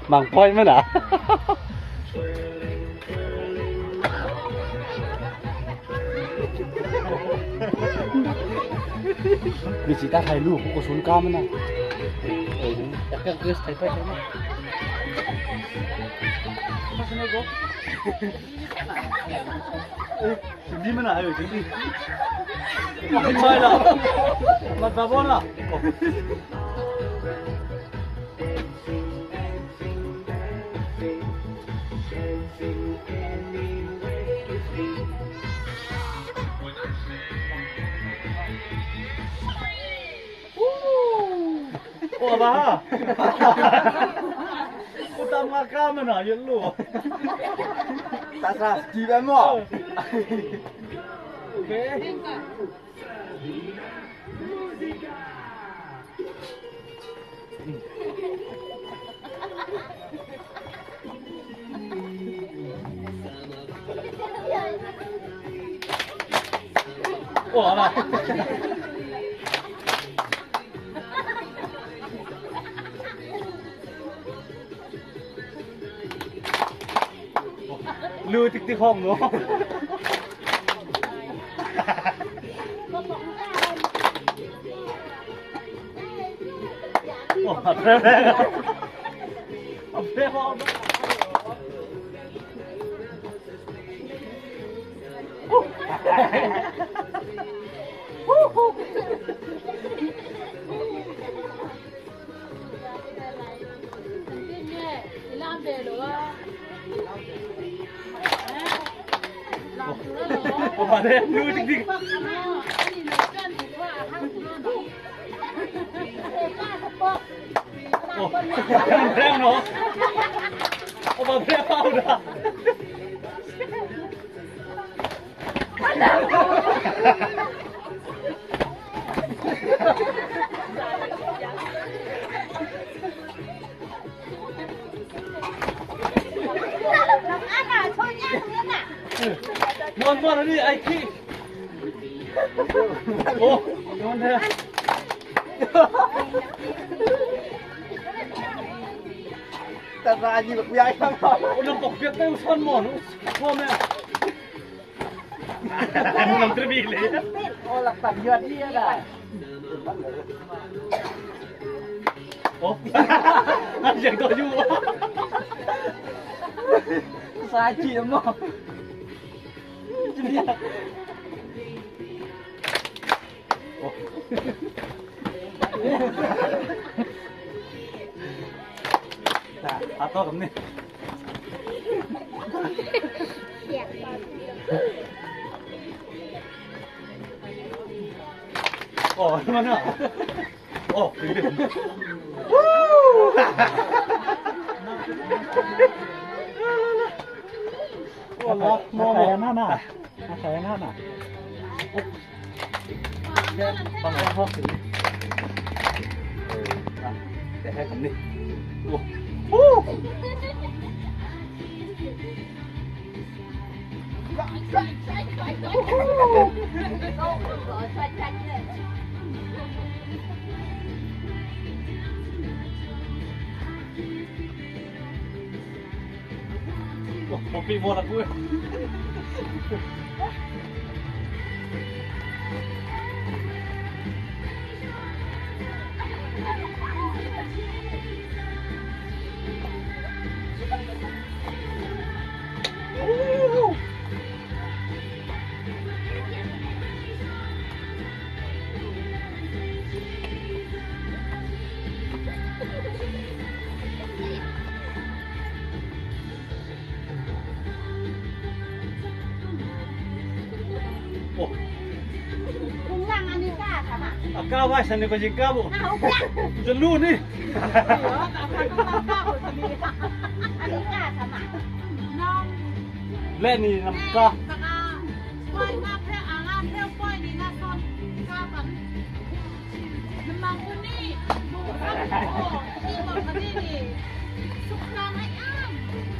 Mang poi mana. Mi chỉ ta thầy lu cũng có xuống cam mana. Các cái thầy phải thế này. Đi mana ayo đi. Mai la. Mà ta bon la. Ủa bà. Cô ta mà cam mà nói chuyện lùa. Ta sa chi ba mo. Ok. Ủa bà. Lưu tích tích không đúng không? Ủa, thế này. Thế không? Ủa, bà thế, lưu tích tích. Ủa, thế nó. Ủa, bà thế bao đó. Ngon ngon nó đi ai khi. Ủa, ngon thế. Ta ra gì bậc dây không? Ủa, nó bọc việc cái son mòn nó thơm em. Nằm trên bị lấy. Ô lạc tạm duyệt đi à. Ủa, ăn chẳng có du. Sai chị đúng không? À to cầm đi. Ồ, nó nữa. Ồ, đừng đừng. Ồ, mò mò na na. Khá na na. Bằng cái hốc thì. Để hai cầm đi. Ồ. Ồ, bị vô là vui. Cao vai sân có gì cao bộ. Dân luôn đi. Lên thì nằm ca.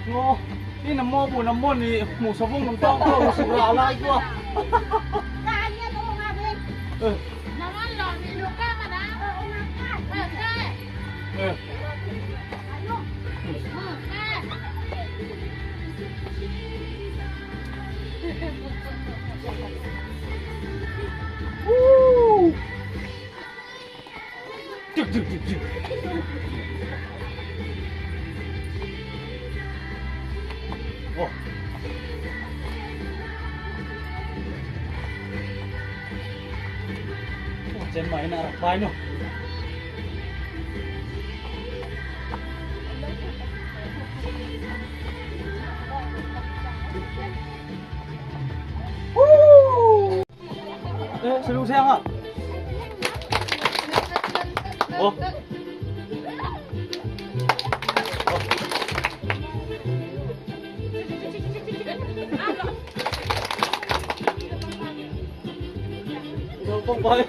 Ngô, đi nằm mô bù nằm môn thì mù số vung nằm to to mù số lão lại qua. Ừ. Ừ. Chen mai na rak pai no. Ê, sử dụng xe à? Ủa? Không bay.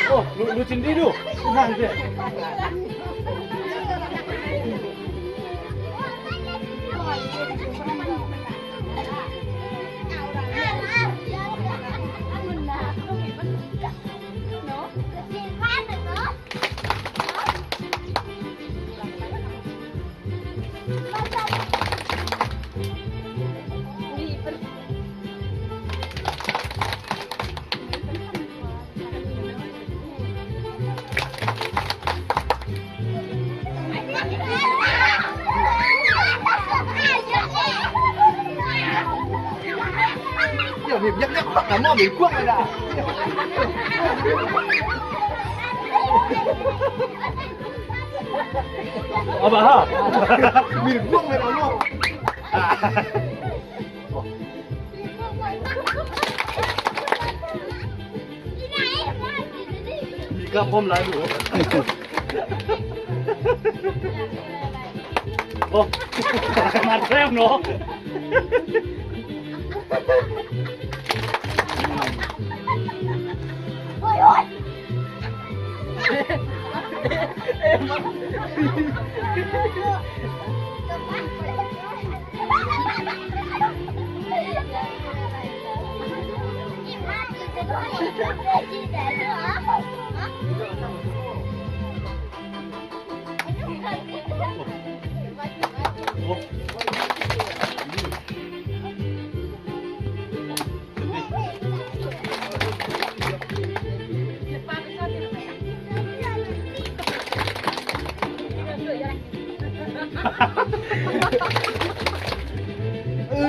Ồ, lũ chín đi đủ. Nàng kìa. Nhắc nhắc hoặc là mò bị cuốc này là. À bà hả? Bị cuốc này là mò. Bị cắp hôm lại đủ. Ô, mặt xem nó.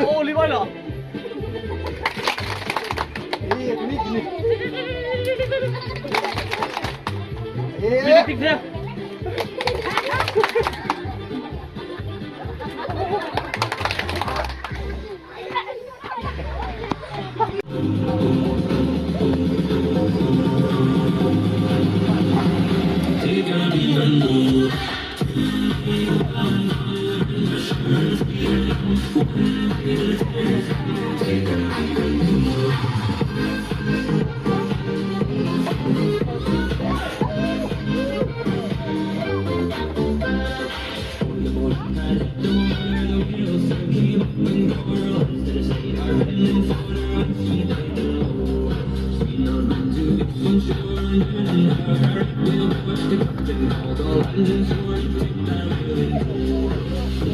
Ô, Lý Boy lọ. Đi thêm.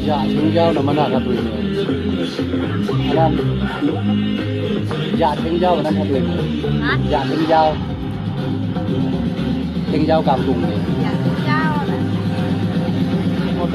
Dạ chúng giao là mà là gặp người anh dạ chúng giao là năm học người dạ chúng giao cảm cùng này một